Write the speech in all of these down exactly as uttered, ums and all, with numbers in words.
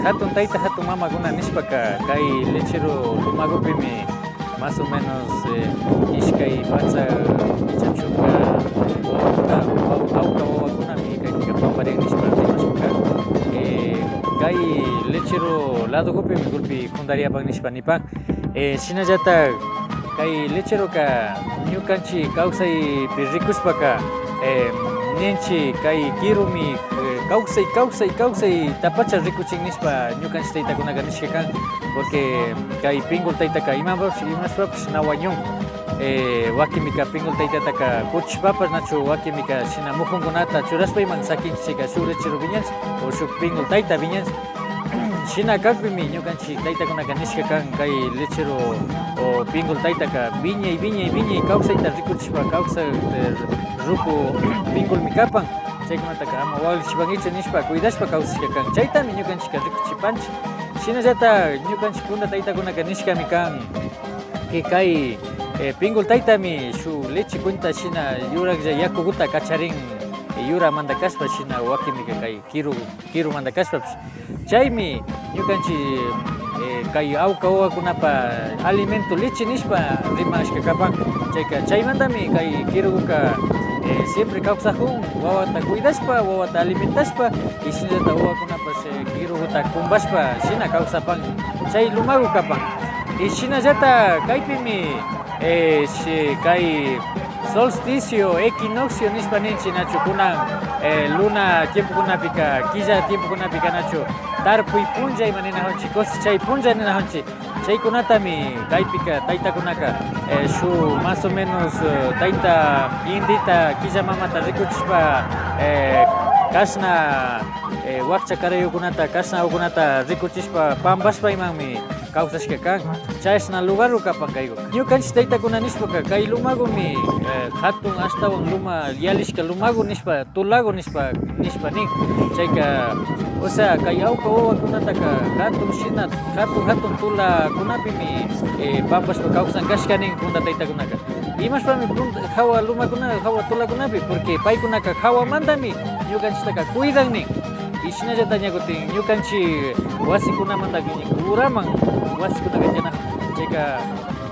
Hatun tayta, hatun mamakuna nishpaka, kay Lechero lumagupimi más o menos, eh, ishkay patsak kicha chunka wawakuna, waw-, awka wawakunami kaypika pamparin nishpa rimashpaka, eh, kay Lechero ladogupimi gulpi kundariapan nishpa nipan. Eh, shinallatak kay Lecheroka ñukanchik kawsaypi rikushpaka, eh, ninchik kay kirumi, eh, kawsay, kawsay, kawsaytapacha rikuchin nishpa ñukanchik taytakunaka nishka kan, porque kay pingul taytaka imapash, imashpapash na wañun. Eh, wakinmika pingul taytataka kuchushpapash nachu, wakinmika shina mukunkunata churashpa iman sakinchik, chayka shuk lechero wiñanchik o shuk pingul tayta wiñanchik. Shina kakpimi ñukanchik taytakunaka nishka kan, kay lechero o pingul taytaka wiñay, wiñay, wiñay kawsayta rikuchishpa, kawsak, eh, ruku pingulmi kapan. Chaykunataka ama waklichipankichu nishpa cuidashpa kawsashka kan. Chaytami ñukanchikka rikuchipanchik. Shinallata ñukanchik punta taytakunaka nishkami kan que kay, eh, pingul taytami shuk leche cuenta shina yuraklla yakuguta kacharin, eh, yuramanta kashpa shina wakinmika kay kiru, kirumanta kashpapish. Chaymi ñukanchik, eh, kay awka wawakunapa alimento leche nishpa rimashka kapan. Chayka, chaymantami kay kiruguka, eh, siempre kawsakun, wawata cuidashpa, wawata alimentashpa, y shinallata wawakunapash, eh, kiruguta kumbashpa shina kawsapan. Chay lumagu kapan. Y shinallata kaypimi, eh, shi-, kay solsticio, equinoccio nishpa ninchik nachu, kunan, eh, luna tiempokunapika, killa tiempokunapika nachu, tarpuy punlla ima ninakunchik, cosechay punlla ninakunchik. Chaykunatami kaypika taytakunaka, eh, shuk más o menos, eh, tayta indita, killa mamata rikuchishpa, eh, kashna, eh, wakcha karayukunata, kashnaukunata rikuchishpa pampashpa imanmi kawsashka kan. Chashna lugargu kapan kaygu. Ñukanchik taytakuna nishpaka kay lumagumi, eh, hatun ashtawan luma, yalishka lumagu nishpa, tulagu nishpa, nishpa nin. Chayka, o sea, kay awka wawakunataka hatun shina, hatun, hatun tulakunapimi, eh, pampashpa kawsan kashka nin punta taytakunaka. Imashpami punta, hawa lumakuna, hawa tulakunapi, porque paykunaka hawamantami ñukanchiktaka cuidan nin. Y shinallata ña kutin ñukanchik wasikunamanta uraman, wasikunaka yana, chayka,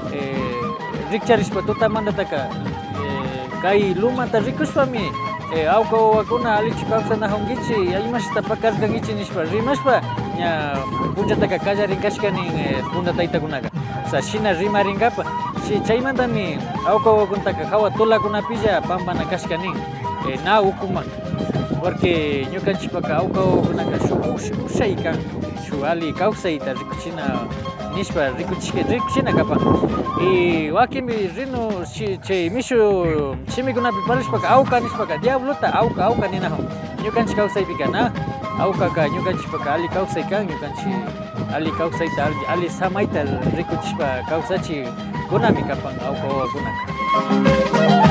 eh, rikcharishpa tutamantataka, eh, kay lumata rikushpami, eh, awka wawakuna allichu kawsanakunkichik, imashta pakarkankichik nishpa rimashpa, ña punllataka kallarin kashka nin, eh, punta taytakunaka. O sea, shina rimarinkapa. Shi-, chaymantami awka wawakunataka hawa tulakunapilla pampana kashka nin, eh, na ukuman. Porque ñukanchikpaka awka wawakunaka shuk ush-, ushay kan, shuk alli kawsayta rikuchina nishpa rikuchishka, rikuchina kapan. Y wakinmi rinu shi-, chay mishu shimikunapi parlashpaka awka nishpaka diablota awka, awka ninakun. Ñukanchik kawsaypika na, awkaka ñukanchikpaka alli kawsay kan, ñukanchik alli kawsayta, alli, alli samayta rikuchishpa kawsachikkunami kapan awka wawakunaka.